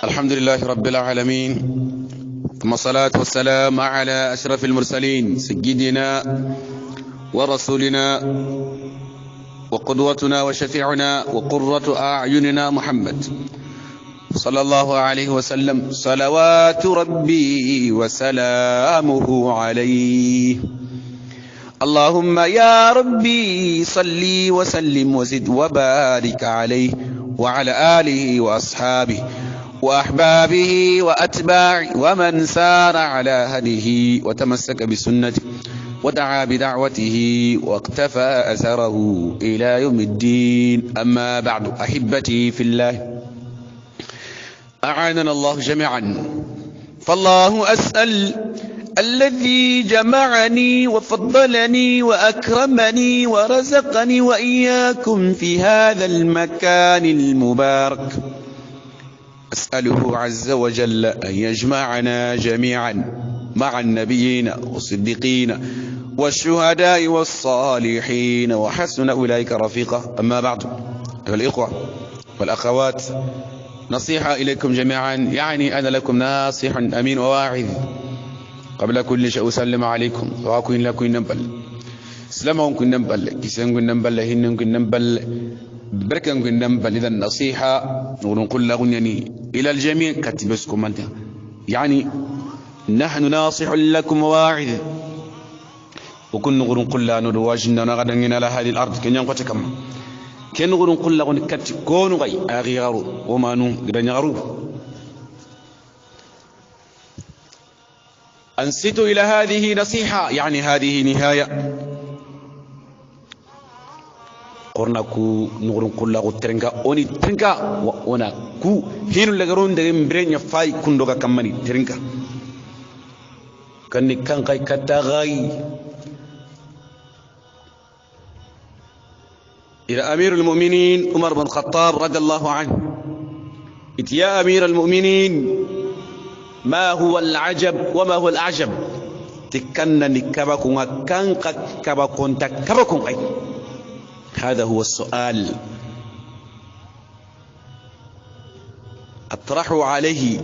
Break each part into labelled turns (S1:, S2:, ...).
S1: الحمد لله رب العالمين، ثم الصلاة والسلام على أشرف المرسلين سيدنا ورسولنا وقدوتنا وشفيعنا وقرة أعيننا محمد صلى الله عليه وسلم، صلوات ربي وسلامه عليه. اللهم يا ربي صلي وسلم وزد وبارك عليه وعلى آله وأصحابه وأحبابه وأتباعه ومن سار على هديه وتمسك بسنته ودعا بدعوته واقتفى أثره إلى يوم الدين. أما بعد، أحبتي في الله، أعاننا الله جميعا. فالله أسأل الذي جمعني وفضلني وأكرمني ورزقني وإياكم في هذا المكان المبارك، أسأله عز وجل أن يجمعنا جميعا مع النبيين والصديقين والشهداء والصالحين وحسن أولئك رفيقا. أما بعد، أيها الإخوة والأخوات، نصيحة إليكم جميعا، يعني أنا لكم ناصح أمين وواعظ. قبل كل شيء أسلم عليكم وأكون لكم نبل سلامكم نبل كيسنكم نبل هنكم نبل بركنكم نبل. إذا النصيحة ونقول لكم يعني إلى الجميع كتبسكم أنت، يعني نحن ناصح لكم وواعظ. وكن نقول لا نواجهنا غدا على هذه الأرض كن ينقطكم كن نقول لكم كتكون غي أغيروا وما نغيروا. أنصتوا إلى هذه نصيحة، يعني هذه نهاية. قرنا كو نغرون كل غترنكا أوني ترنكا وأنا كو هين لغرون دين برين يفاي كندوكا كماني ترنكا كني كان كاي كتاغاي. إلى أمير المؤمنين عمر بن الخطاب رضي الله عنه، يا أمير المؤمنين، ما هو العجب وما هو الأعجب؟ تكن نكبكم كان كبكم تكبكم. أي هذا هو السؤال أطرحه عليه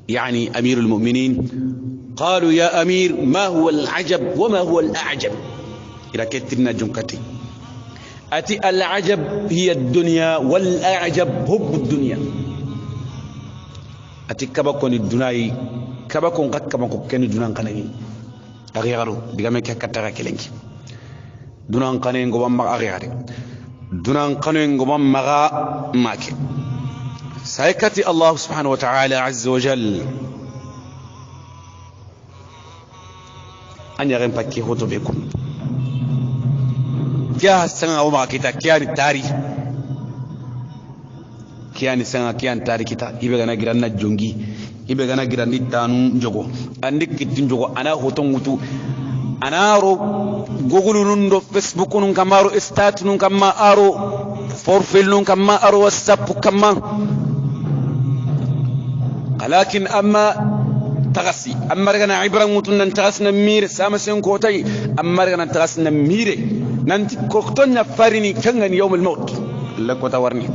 S1: يعني أمير المؤمنين. قالوا يا أمير، ما هو العجب وما هو الأعجب؟ إلى كترنا جنكتي أتي العجب هي الدنيا والأعجب هب الدنيا. أتي كبكون الدنيا كبكون قد كبكون كن الدنيا قنين أغيروا بيجامع كتر كلينك دنيا قنين قبام ما أغير دنيا قنين قبام ما ماك سيكتي الله سبحانه وتعالى عز وجل أن يغنم بكي هو بكم كيا سنة وما كتا كيا التاريخ كيان سنة كيان تاريخ كتا يبغى نجرنا جونجي يبغى نجرنا تانو جوجو عندك كتير جوجو أنا هوتون وتو أنا أرو جوجل نندو فيسبوك نون كما أرو ستات نون كما أرو فورفيل نون كما أرو واتساب كما. لكن أما تغسي أما رجعنا عبرة متون نتغسنا مير سامسون كوتاي أما رجعنا نتغسنا مير ننتي كوكتون فارني كان يوم الموت لك وتورني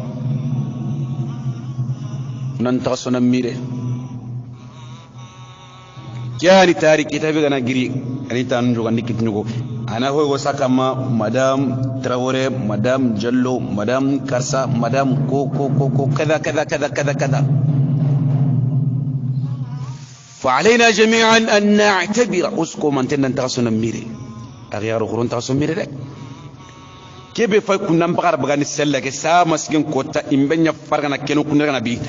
S1: ننتغسنا مير كياني تاريخ كتابي أنا جري أنا تانجو أنا كتنجو أنا هو وساكما مدام تراوري مدام جلو مدام كارسا مدام كو كو كو كو كذا كذا كذا كذا كذا. فعلينا جميعا أن نعتبر أسكو من تنتغسنا ميري أغيار قرون تغسنا ميري لك كيف فيكون نبغى بغاني السلة كسا مسكين كوتا إمبنيا فرغنا كنو كنا بي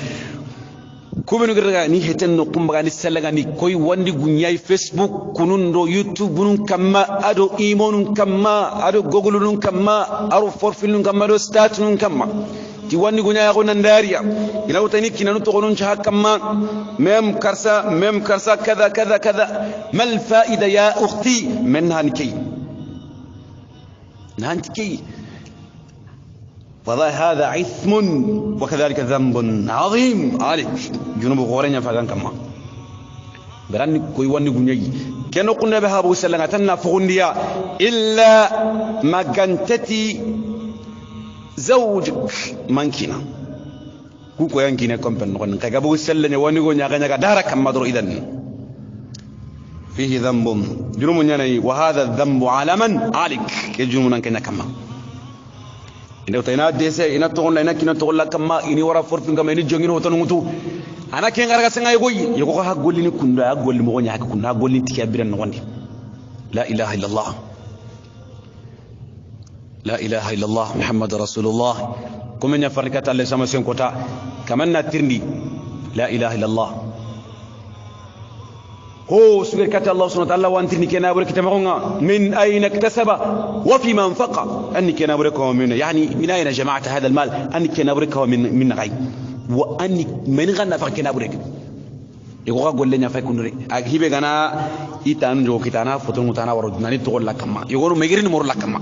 S1: كوبنو غرغا ني هتن نقوم بغاني السلة ني كوي واندي غنياي فيسبوك كنون دو يوتيوب نون كما أدو إيمون كما أدو جوجل نون كما أرو فورفيل نون كما أدو ستات نون كما تي واندي غنياي غنا نداريا إلى وتني كنا نتغنون شها كما ميم كرسا ميم كرسا كذا كذا كذا. ما الفائدة يا أختي من هانكي نهانكي؟ والله هذا عثم وكذلك ذنب عظيم عليك جنوب غورين فلان كما براني كوي واني غنيي كانوا قلنا بها ابو سلمة تنا فغنديا الا ما كنتتي زوجك مانكينا Ku ko yankine kompen non kaga bu selle ne woni go nyaga nyaga dara kam madro idan fihi dhanbun junumu nyanai wa hadha dhanbu ala man alik ke junumu nan kenya kamma ina tayna dese ina to ina kina to la kamma ini wara fortun kam ini jongino hoton ngutu ana ken garga senga yogoy yogo ha gollini kunda ha golli mo nyaaka kunda gollini tiya biran nogondi la ilaha illallah la ilaha illallah muhammad rasulullah comme nya farkata alle sama sen kota kamanna tirndi la ilaha illallah هو سكركات الله سبحانه وتعالى وانت كنا برك تمغنا من أين اكتسب وفيما انفق أني كنا برك من يعني من أين جمعت هذا المال أني كنا برك من غي وأني من غنا فكنا برك يقول قول لنا فيكون ري أجيب أنا إتان جو كتانا فتون متانا وردنا نتقول لك ما يقولوا مجرين مر لك ما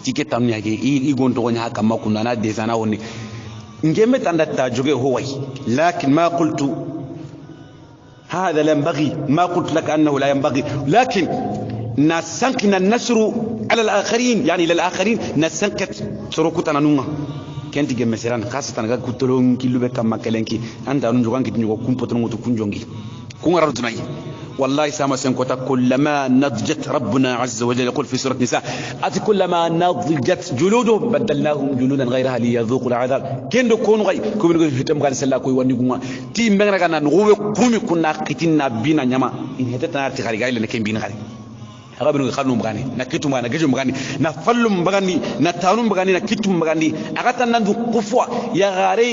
S1: تيجي تامني هكي يقول تقولني هكما ما كنا أنا ديزانا وني نجمت عند التاجر هو لكن ما قلت هذا لا ينبغي ما قلت لك أنه لا ينبغي لكن نسنكنا النشر على الآخرين يعني للآخرين نسنكت سرقتنا نوما كنت جمسيران خاصة أنا قلت لهم كيلو بكم ما كلنكي أنت أنا جوان كنت نجوا كم بترون وتكون جونجي كم رجعي والله سما سنكوتا كلما نضجت ربنا عز وجل يقول في سورة النساء أتي كلما نضجت جلودهم بدلناهم جلودا غيرها ليذوقوا العذاب كندو كون غي كومن غي هتم غان سلا كوي وني غما تي مبغنا غانا نغوي كومي كنا قتينا بينا نيما إن هتتنا تي غاري غاي لنا كين بينا غاري غابنو خالو مغاني نكيتو مغاني جيجو مغاني نفلو مغاني نتانو مغاني نكيتو مغاني اغاتا نندو قفوا يا غاري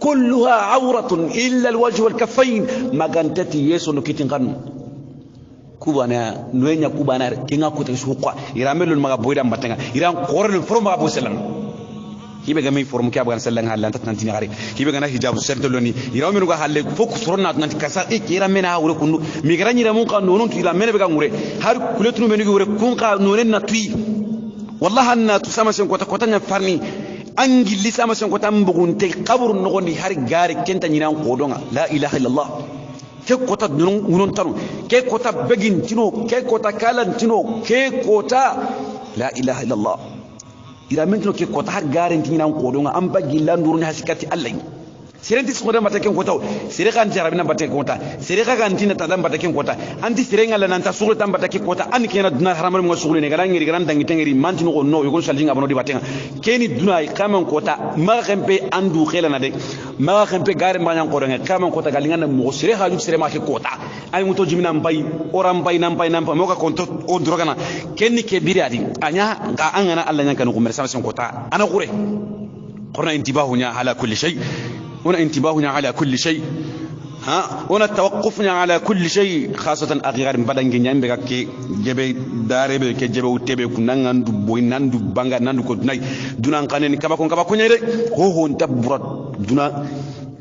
S1: كلها عورة إلا الوجه والكفين ما كانتتي يسو نكيتين غنو كوبانا نوينيا كوبانا كينا كوتي سوقا يراملو المغا بويدا مباتنغا يرام قورن فرو مغا بوسلان hibe ga mi forum ke abgan sallan halan tat nantini gari hibe ga na hijab sentoloni iraw menu ga halle fok sorona nanti kasa e kira mena wure kunu mi gara nyira mun ka nonon tu ila mena be ga ngure har kuletunu menu wure kun ka nonen na tui wallahi anna tu sama sen kota kota nya farni angilli sama sen kota mbugunte qabru nogondi har gari kenta nyina kodonga la ilaha illallah ke kota nunon tanu ke kota begin tino ke kota kalan tino ke kota la ilaha illallah ira mentino ke kota har garen tinina ko donga am baggi landuru ni hasikati allah serenti soda mata ken kota sere kan jarabina bata ken kota sere kan tina tadam bata ken kota anti sere ngala nan ta sugule tam bata ken kota an kena duna haramar mo sugule ne garan ngiri garan dangi tengeri mantino ko no yugon salinga abono di batenga keni duna kaman kota ma xempe andu xela na de ma xempe gare mbanyan ko donga kaman kota galinga na mo sere haju sere ma ke kota ay muto jimina mbay oram bay nan bay nan mo ka konto o drogana kenni ke biri adi anya ga angana allah nyanka no kumere samsen kota ana gure قرنا انتباهنا على كل شيء هنا انتباهنا على كل شيء ها هنا توقفنا على كل شيء خاصة أغيار بدن جنيان بك جبي داري بك جبي وتبي كنا نندو بوي نندو بانغا نندو كدناي دونا قانين كما كون كما كون يري هو هو انتبرت دونا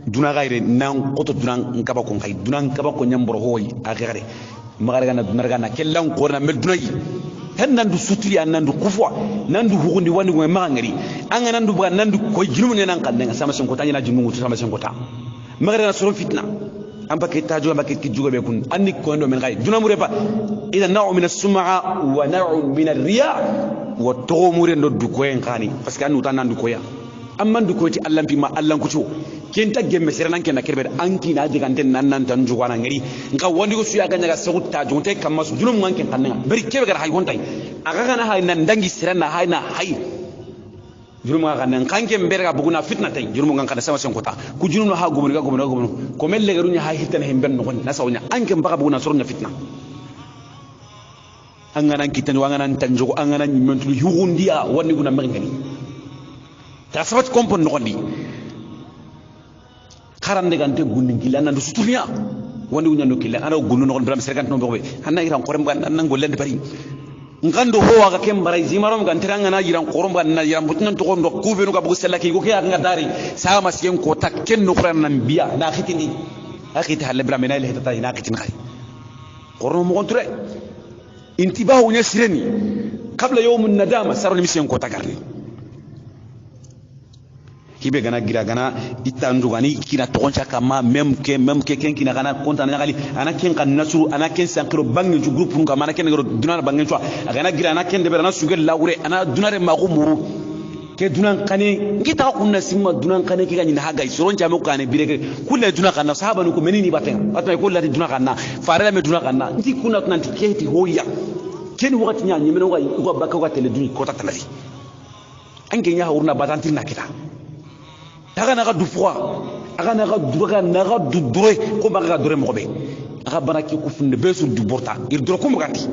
S1: دونا غير نان قط دونا كما كون خي دونا كما كون ينبر هو أغيار مغارغنا دونا غنا كلام قرنا مل دوناي هن نندو سوتري نندو كفوا نندو هوندي واني وما غيري أنا نندو بغا نندو كوي جنوم نان قندنا سما سنكوتا نينا جنوم سما سنكوتا مغرنا سرون فتنة أم بكي تاجو أم بكي كجوع بيكون أني كوندو من غير دون مريبا إذا نوع من السمعة ونوع من الرياء وتومور ندو كوين خاني بس كأنه تانا ندو كويا أما ندو كويتي ألم بما ألم كتشو كنتا جيم سيرنا كنا كربر أنكي نادي كنتين نان تنجوا أنا غري نكا وندي كسويا كنا كسوت تاجو تي كم مسو دون ممكن كنا بري كيف كنا هاي هونتاي أكاكنا هاي نندعي سيرنا هاي نا هاي jurumu ga nan kanke mbere ga buguna fitna tay jurumu ga kana sama sen kota ku jurumu ha gumunu ga gumunu gumunu ko mel le garunya ha hitana hemben no na sawnya anke mbaga buguna sornya fitna angana kitan wangana tanjogo angana mentu yugundia wonni guna mengani ta sabat kompon no gondi karande gante gundin kila nan suturnya wonni guna no kila ana gunu no bram sergant no be hanna iran korem gan nan gollende bari ngando ho waga kem baray zimarom gan teranga na yiran qorom gan na yiran butnan to gondo kube no ga bugu sella ki go ke nga dari sama sigen ko takken no qur'an nan biya na khitini akhiti halle bra mena le tata ina khitin khay qorno mo gonture intibahu nyasreni qabla yawm an-nadama saroni misiyen ko tagarni hibe gana gira gana itandu gani kina togoncha kama même ke ken kina gana konta na gali ana ken kan nasuru ana ken sankiro bangin ju groupe ngam ana ken ngoro dunana bangin chwa gana gira ana ken debera na sugel lawre ana dunare ma ko muru Ke dunan kane ngita kunna simma dunan kane ki gani haga soron jamo kane bireke kulle dunan kanna sahaba nu ko menini baten atma ko lati dunan kanna farela me dunan kanna nti kunna tunanti keti hoya ken wakati nya nyemeno ga ko bakka ko tele duni ko tatalari anke nya hawrna batantir na kita daga na ga du froid aga na ga duraga na ga du dure ko baga dure mo be aga baraki ko funde besu du borta ir dure ko mo ganti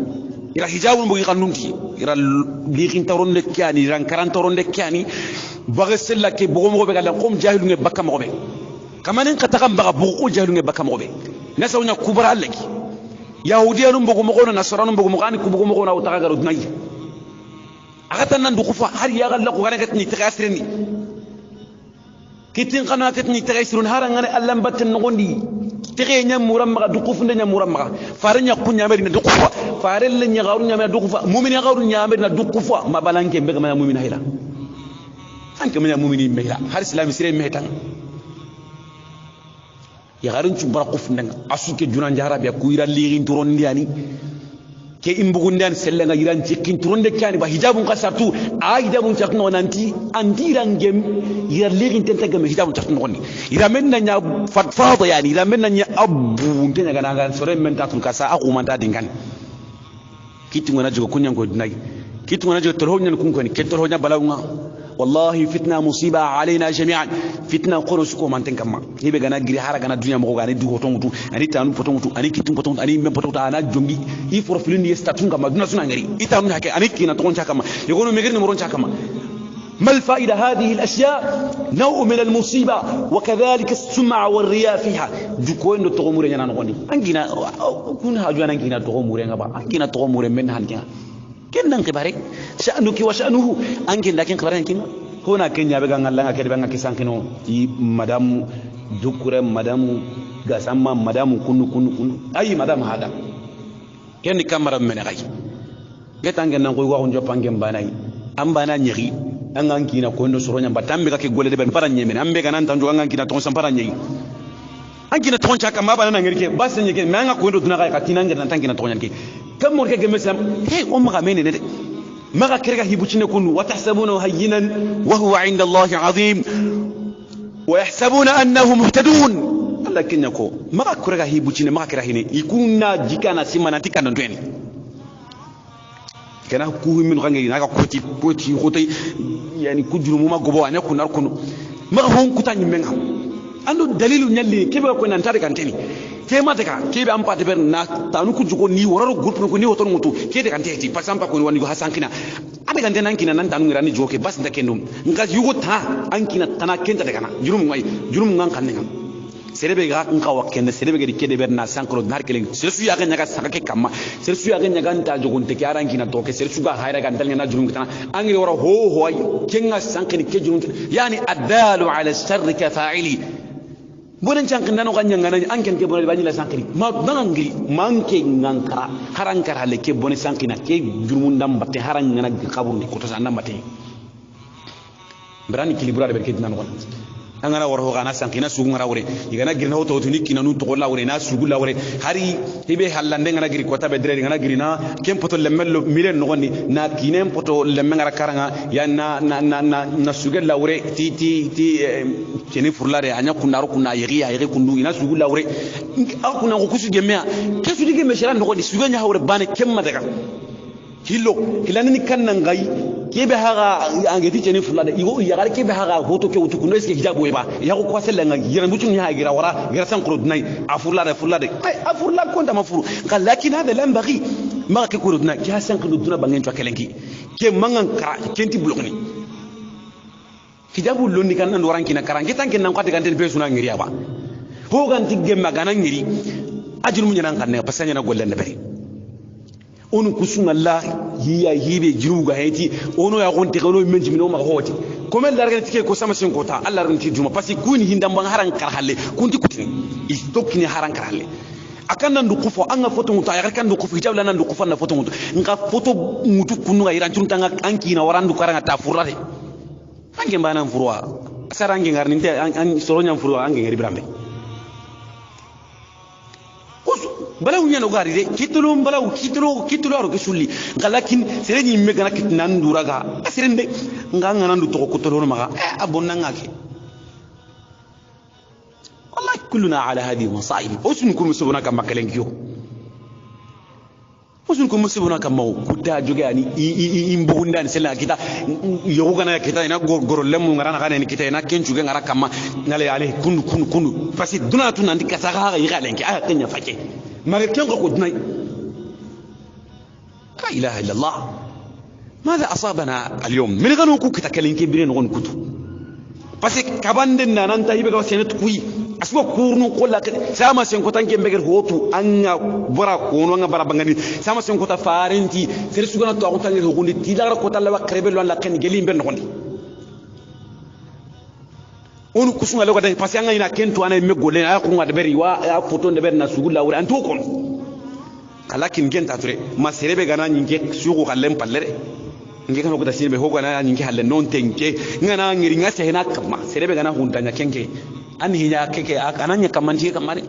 S1: ira hijabun bogi kanunti ira liqin taronde kiani ira karan taronde kiani baga sella ke bogo mo be gala kom jahilu nge bakka mo be kamanen kata baga bogo jahilu nge bakka mo be nasa unya kubara allaki yahudiyanum bogo mo na nasranum bogo mo ani kubogo mo na utaga garo dunay agata nan dukufa har ya galla ko gana katni tagasreni kitin kana katni tagasrun haran ngane allam batten nogondi tege nya muram maga dukufu nya muram maga fare nya kunya meri na dukufa fare le nya garu nya meri dukufa mu'min ya garu nya meri na dukufa ma balanke be ma mu'min hayla anke ma mu'min me hayla har islam sire me tan ya garun ci baraquf ndanga asuke junan jarabe ku ira lirin turon ndiani ke imbugundan sellenga iran cikin turonde kani ba hijabun kasartu a hijabun cakno nanti andirangem ira lirin tenta gam hijabun cakno ni ira menna nya fatfada yani ira menna nya abu ntenya gana gan sore men tatun kasa aku manta dingan kitu ngana jogo kunyan ko dinai kitu ngana jogo tolho nyan kun ko ni ketol honya balawunga والله فتنة مصيبة علينا جميعا فتنة قرص كوم أنتن كما هي بجانا جري حركة أنا الدنيا مغوغ أنا دو هتون تو أنا تانو بتون تو أنا كتون بتون أنا مم بتون أنا جونجي يفرفلين يستاتون كما دون سنا غري إتامن حكي أنا كينا تون شاكما يقولون مغير نمرون شاكما ما الفائدة هذه الأشياء نوع من المصيبة وكذلك السمع والرياء فيها جوكوين دو تغمورين أنا نغني أنجينا كون هاجوانا أنجينا تغمورين أبا أنجينا تغمورين من هنجينا كنن كبارك شأنك وشأنه أنكن لكن كبارك أنكن هنا كن يبقى عن الله كده بقى كيسان كنو تي مدام دكتور مدام غسامة مدام كنو كنو كنو أي مدام هذا كن كاميرا من غاي جت أنكن نقول واحد جاب أنكن بناي أم بنا نيجي أنكن كنا كنو سرونيا بتام بقى كي قولة بن بارني من أم بقى نان تنجو أنكن كنا تونسان بارني أنكن تون شاك ما بنا نغير بس نيجي ما أنك كنو دنا غاي كتينا أنكن نان تنكن تون ينكي كم مرة كمسلم هي أم غامين ندي ما كرجع هيبوتشين كن وتحسبونه هينا وهو عند الله عظيم ويحسبون أنه مهتدون الله كنيكو ما كرجع هيبوتشين ما كرهيني يكون جيكانا سيمانا تكنا دويني كنا كوه من غني ناقة كوتي كوتي كوتي يعني كجرو ما جبوا أنا كنا كنا ما هم كتاني منها عنده دليل نيلي كيف كنا نتارك أنتني كما تكا كيف أم باتبر نا تانو كجوكو ني ورارو group نكو ني وتون متو كي تكا تيتي بس أم باكو وانيو حسان كنا أنا كان تنان كنا نان تانو غيراني جوكي بس نتكلم نكاز يوغو تا أن كنا تنا كنت تكنا جروم غاي جروم غان كننا سيربي غا نكا وكن سيربي غدي كيدي برنا سانكرو نار كلين سيرسو يا غنيا ساكا كما سيرسو يا غنيا غانتا جوكون تكي اران كنا توكي سيرسو غا هايرا غانتال نا جروم كنا انغي ورا هو هو كينغا سانكني كي جروم يعني الدال على الشر كفاعلي bonen cankin nano kan nyangana anken ke bone bani la sankiri ma dangiri manke ngankara harankara le ke bone sankina ke jurmun dam batte haran ngana kabur ni ko to san batte brani kilibura de berke dinan won angana war ho gana sankina sugu ngara wore igana girna ho to ni kina nu to la wore na sugu la wore hari hibe halande ngana giri kota be dire ngana girina kem poto lemmel milen nogoni na kinem poto lemme ngara karanga ya na na na na na sugu la wore ti ti ti kene furlare anya kunaro kunna yegi yegi kundu ina sugu la wore akuna ko kusu gemea kesu dige meshara nogoni sugu nya hawre bane kemma daga hillo hilani kan nan gai kebe haga angeti cheni fulada igo yagare kebe haga hoto ke utu kuno eske hijabu eba yago kwasel nga yiran butu ni hagira wara gira san qurudnai afurlada fulada ay afurla konta mafuru qal lakin hada lam baghi ma ke qurudna ki hasan qurudna bangen to kelenki ke mangan kara kenti bulokni hijabu lonni kan nan waran kina karan kitan ken nan kwati kan ten pesuna ngiri aba ho gan tigge magana ngiri ajinu munyan kan ne pasanya na gollen bari onu kusunga la hiya hibe jiruga heti ono ya gonte kono menji mino ma hoti comme larga tike ko sama sin kota Allah ranti juma parce que kuni hindam bang haran kar halle kunti kutini istokini haran kar halle akan nan dukufa an ga foto mutu ayar kan dukufa hijab la nan dukufa na foto mutu nga foto mutu kunu ga iran tun tanga anki na warandu karanga ta furare anke mbana furwa sarange ngar ninte an soronya furwa anke ngari brambe Balaw ñano gari de kitulu balaw kitulu kitulu aro ke sulli ngalakin sere ñi me gana kitnan duraga asirende nga ngana ndu to ko tolo maga abonna ngake wallahi kulluna ala hadhihi masaib usun kum subuna kam makalen kiyo usun kum subuna kam maw kuta joge ani imbugunda ni sela kita yogo gana kita ina gorolem ngara na ni kita ina kenchuge ngara kama ngale ale kunu kunu kunu parce duna tun andi kasaga ga yigalenke aya kenya fake ما كان قدنا لا إله إلا الله. ماذا أصابنا اليوم من غنوكو كتكلين كبيرين غن كتو بس كبندنا ننتهي بقى سنة كوي أسوا كورنو كل سامع سينكوتان كم بقر هوتو أنا برا كونو أنا برا بعني سامع سينكوتا فارنتي سرسوغنا تو أقول تاني هقولي تيجا كوتا لوا كريبل ولا كن جلين بين غني onu kusunga loka dai parce anga ina kentu ana me golen aya ko ngada beri wa aya photo ndebe na sugula wuri antu kon kalakin genta ture ma serebe gana nyinge sugu kalem pallere nge kan ko da sirbe ho gana nyinge halle non tenke ngana ngiri ngase hena kama serebe gana hundanya kenke an hinya keke ananya kamanti kamane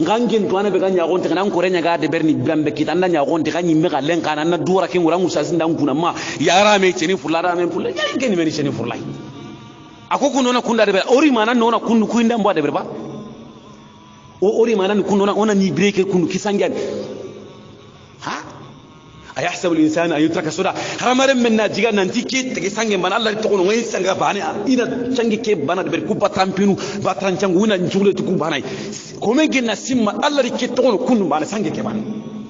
S1: ngangen to ana be ganya gonte kana ko renya ga de berni brambe kitanda nya gonte kanyi me galen kana na dura ken wura musa sinda kuna ma yara me cheni fulara me fulla ya ngeni me cheni furlai akoko nona kunda de ori mana nona kundu kuinda mbwa de ba o ori mana kundu nona ona ni break kundu kisangan ha ayahsabu al-insanu an yutraka suda haramare men na jiga nanti ke tege sangen bana Allah to kono ngai sanga bane ina changi ke bana de ku batampinu batan changu ina njule to ku bana ko men genna simma Allah ri ke to kono kundu bana sange ke bana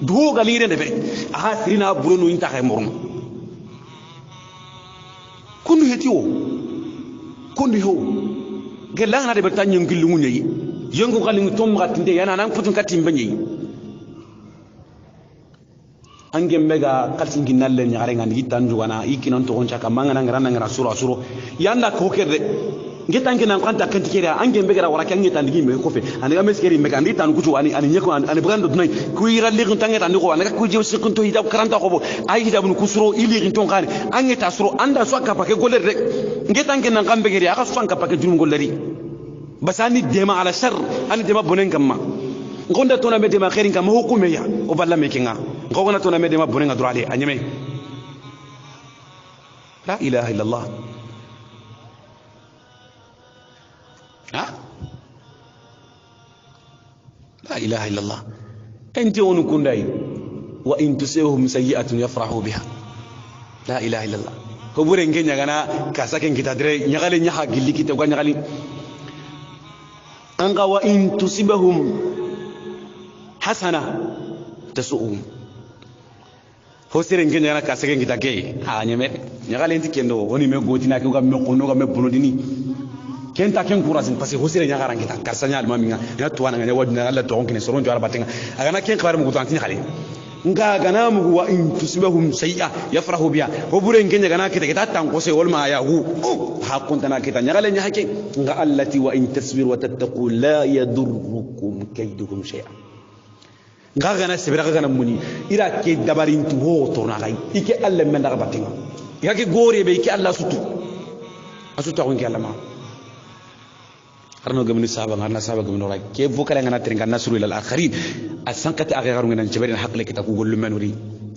S1: do galire de be aha sirina buronu inta kay morno kundu heti o kondi ho gella na de berta nyongil lu ñeyi yongo galingu tom gatinde yana nan putun katim benyi ange mega kalsin ginalle nyaare ngani gitan jugana ikinon to goncha ka mangana ngara ngara suro suro yanda ko kerde ngetan kenan kanta kanti kera ange mbegera wara kan ngetan digi me ko fe ani ga meskeri me kan ditan kutu ani ani nyeko ani brando dunay ku ira li tan ngetan ko ani ku jew sikun to hijab karanta ko bo ay hijab nu kusuro ili ton kan ange ta suro anda so ka pake goler rek ngetan kenan kan begeri aka so ka pake junum goleri basani dema ala shar ani dema bonen kamma ngonda tona me dema khairin kam hukume ya o balla me kinga ngona tona me dema bonen droale anyeme la ilaha illallah ها لا إله إلا الله أنت ونكون داي وإن تصيبهم سيئة يفرحوا بها لا إله إلا الله هبورين كن يغنا كاسكن كتادري نغالي نها غلي كتا غنغالي أنغا وإن تصيبهم حسنة تسؤهم هوسيرين كن يغنا كاسكن كتا كي ها نيمه نغالي انت كندو وني مي غوتينا كي غا مي قونو غا مي بونوديني kenta ken kurasin parce que hosire nya garangita karsanya almami nga ina tuwana nga wadina alla to onkine soron jara batenga agana ken khabare mugu tantin khale nga gana mugu wa in tusibahum sayya yafrahu biha hobure ngenya gana kita kita tan ko se wolma ya hu ha kuntana kita nya gale nya hake nga allati wa in tasbiru wa tattaqu la yadurrukum kayduhum shay'a nga gana sebira gana muni ira ke dabarin tu ho torna gai ike alla men daga batenga yake gore be ike alla sutu asuta ko ngi alla ma arno gamni sahaba ngarna sahaba gamni ora ke vokala ngana tiringa nasru ila al-akharin asankati agharu ngana jabari haqle kita ku gollu manuri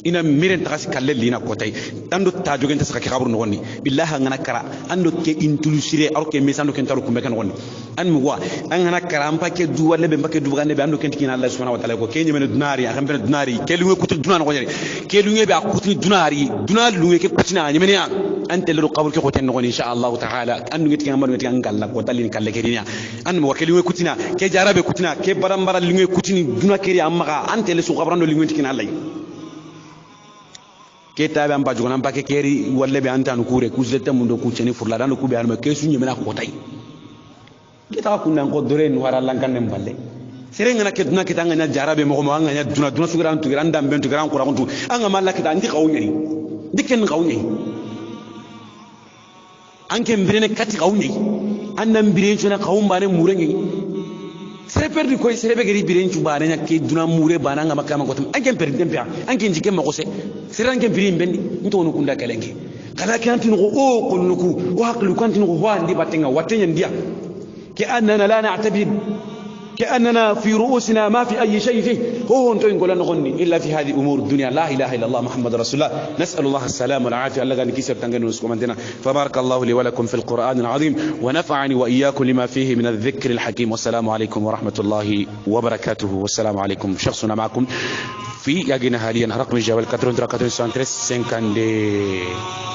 S1: ina miren taxasi kalle lina kotay ando tajogen ta saka khabru nogoni billahi ngana kara ando ke intulusire ar ke mesando ken taru kumbe kan gonni an mugwa an ngana kara am pakke du walle be pakke du gande be ando ken tikina Allah subhanahu wa ta'ala ko kenye men dunari akam ben dunari ke lunge kutu dunana ko ke lunge be akutu dunari dunal lunge ke kutina nyemene ya ante lu qabul ke khoten nogoni insha Allah ta'ala andu ngeti kan manu ngeti kan galla ko talin kalle kerinya an mo ke lunge kutina ke jarabe kutina ke barambara lunge kutini duna keri amma ante le su qabrando lunge tikina Allah ketabe am bajugo nan pake keri walle be antanu kure kuzete mundo kucheni furla dan ku be alma kesu nyemena ko tay kita kunna ko dore no wara lankan nem balle sere ngana ke duna kita ngana jarabe mo mo ngana duna duna sugira antu giran dam bentu giran qura kuntu anga malla kita andi qaw nyani diken qaw nyani anke mbirene kati qaw nyani annan biren chona qaw mbane mure nyani sere perdi koy sere be gari biren chubane nya ke duna mure bana ngama kama ko tam anke perdi tempia anke njike mako se sere anke birin bendi nto no kunda kelenge kala ke antin ko o kulluku o haqlu kantin ko ho andi batenga watenya ndia ke annana la na'tabir كأننا في رؤوسنا ما في أي شيء فيه. هو نقول نغني إلا في هذه أمور الدنيا. لا إله إلا الله محمد رسول الله. نسأل الله السلام والعافية. الله غني كيسر تنغني نسكم. فبارك الله لي ولكم في القرآن العظيم، ونفعني وإياكم لما فيه من الذكر الحكيم. والسلام عليكم ورحمة الله وبركاته. والسلام عليكم. شخصنا معكم في يقين حاليا رقم الجوال 83 93 52.